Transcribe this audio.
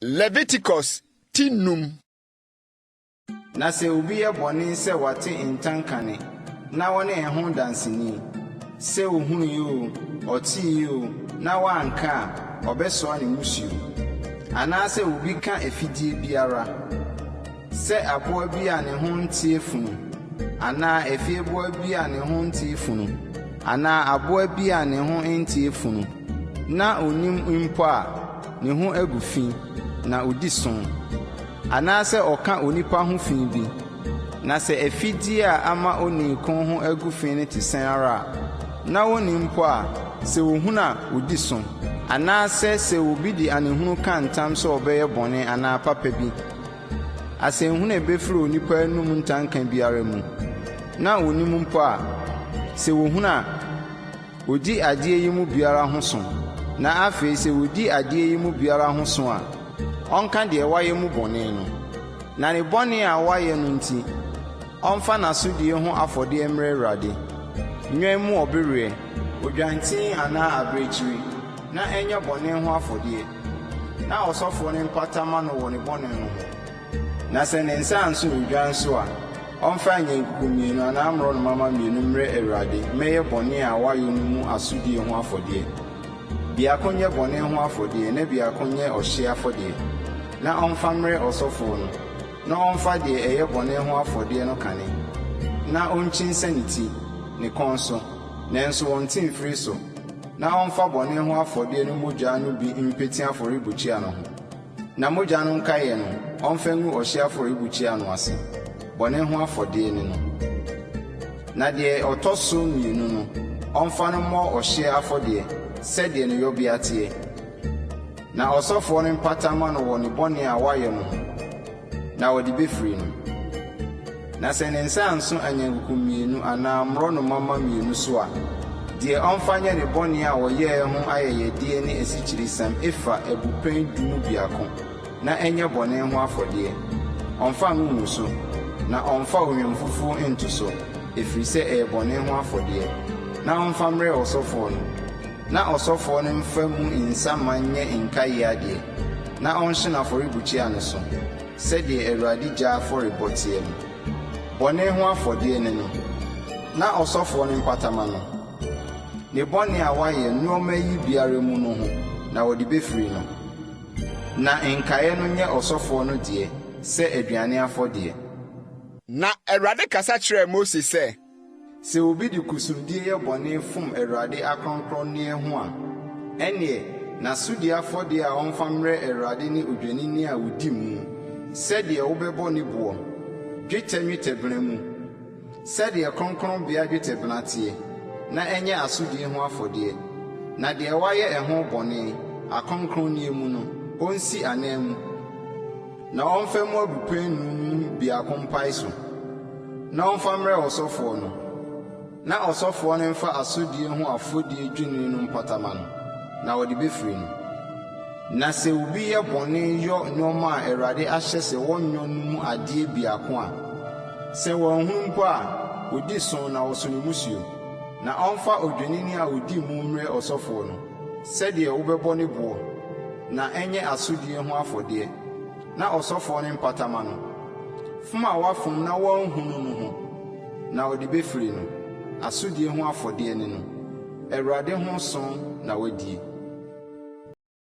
Leviticus ti num. Na sɛ obi yɛ bɔne sɛ wate ntanka nne na wɔne ɛho danseni, sɛ ohui oo, ɔtee oo, na wanka a, ɔbɛsoa ne mmusuo. Anaasɛ obi ka afidie biara, sɛ aboa bi a ne ho nteɛ funu, anaa afieboa bi a ne ho nteɛ funu, anaa aboa bi a ne ho nteɛ funu, na onim mpo a, ne ho agu fi, na odi so. Anaasɛ ɔka onipa ho fi bi, na sɛ afidie a ama onii ko ho agu fi no te sɛn ara a, na wonnim mpo a, sɛ wohunu a, wodi so. Anaasɛ sɛ obi de anehunu ka ntam sɛ ɔbɛyɛ bɔne anaa papa bi, asɛnhunu a ebefiri onipa anom ntanka biara mu, na onnim mpo a, sɛ wohunu a, odi adeɛ yi mu biara ho so. Na afei sɛ odi adeɛ yi mu biara ho so a, ɔnka deɛ wayɛ mu bɔne no. Na ne bɔne a wayɛ no nti, ɔmfa n'asodie ho afɔdeɛ mmrɛ Awurade, nnwan mu ɔbereɛ, odwanten anaa abirekyiri, na ɛnyɛ bɔne ho afɔdeɛ, na ɔsɔfoɔ no mpata mma no wɔ ne bɔne no ho. Na sɛ ne nsa anso odwan so a, ɔmfa anyankuku mmienu anaa mmorɔnoma mma mmienu mmrɛ Awurade mmɛyɛ bɔne a wayɔ no mu asodie ho afɔdeɛ. Biako nyɛ bɔne ho afɔdeɛ na biako nyɛ ɔhyeɛ afɔdeɛ. Na ɔmfa mmrɛ ɔsɔfoɔ no, na ɔmfa deɛ ɛyɛ bɔne ho afɔdeɛ no kane, na onkyinsa ne ti, ne kɔn so, nanso wɔnte mfiri so, na ɔmfa bɔne ho afɔdeɛ no mogya no bi mpete afɔrebukyia no ho. Na mogya no nkaeɛ no, ɔmfa ngu ɔhyeɛ afɔrebukyia no ase, bɔne ho afɔdeɛ ne no. Na deɛ ɔtɔ so mmienu no, ɔmfa no mmɔ ɔhyeɛ afɔdeɛ, sɛdeɛ ne yɔbea teɛ. Na ɔsɔfoɔ no mpata mma no wɔ ne bɔne a wayɛ no ho, na wɔde befiri no. Na sɛ ne nsa anso anyankuku mmienu anaa mmorɔnoma mma mmienu so a, deɛ ɔmfa nyɛ ne bɔne a ɔyɛɛ ho ayɛyɛdeɛ ne asikyiresiam efa abupɛn du mu biako, na ɛnyɛ bɔne ho afɔdeɛ. Ɔmfa ngo ngu so, na ɔmfa ohwamfufuo nto so, ɛfiri sɛ ɛyɛ bɔne ho afɔdeɛ. Na ɔmfa mmrɛ ɔsɔfoɔ no, na ɔsɔfoɔ no mfa mu nsa ma nyɛ nkaeɛ adeɛ, na ɔnhye no afɔrebukyia no so, sɛdeɛ Awurade gya afɔrebɔ teɛ no. Bɔne ho afɔdeɛ ne no. Na ɔsɔfoɔ no mpata mma no, ne bɔne a wayɛ nneɛma yi biara mu no ho, na wɔde befiri no. Na nkaeɛ no nyɛ ɔsɔfoɔ no deɛ sɛ aduane afɔdeɛ. Na Awurade kasa kyerɛɛ Mose sɛ, Sɛ obi de kusumdie yɛ bɔne fom Awurade akronkronneɛ ho a, ɛnneɛ, n'asodie afɔdeɛ a ɔmfa mmrɛ Awurade ne odwennini a odi mu, sɛdeɛ wobɛbɔ ne boɔ, dwetɛ nnwetɛbena mu, sɛdeɛ kronkronbea dwetɛbena teɛ, na ɛnyɛ asodie ho afɔdeɛ. Na deɛ wayɛ ɛho bɔne, akronkronneɛ mu no, ɔnsi ananmu, na ɔmfa mu abupɛn num mu biako mpae so, na ɔmfa mmrɛ ɔsɔfoɔ no. Na ɔsɔfoɔ no mfa asodie ho afɔdie dwennini no mpata mma no, na wɔde befiri no. Na sɛ obi yɛ bɔne yɔ nneɛma a Awurade ahyɛ sɛ wɔnyɔ no mu adeɛ biako a, sɛ wanhunu mpo a, odi so na ɔso ne mmusuo. Na ɔmfa odwennini a odi mu mmrɛ ɔsɔfoɔ no, sɛdeɛ wobɛbɔ ne boɔ, na ɛnyɛ asodie ho afɔdeɛ, na ɔsɔfoɔ no mpata mma no, fom a wafom na wanhunu no ho, na ɔde befiri no. Asodie ho afɔdeɛ ne no. Awurade ho som na wadie.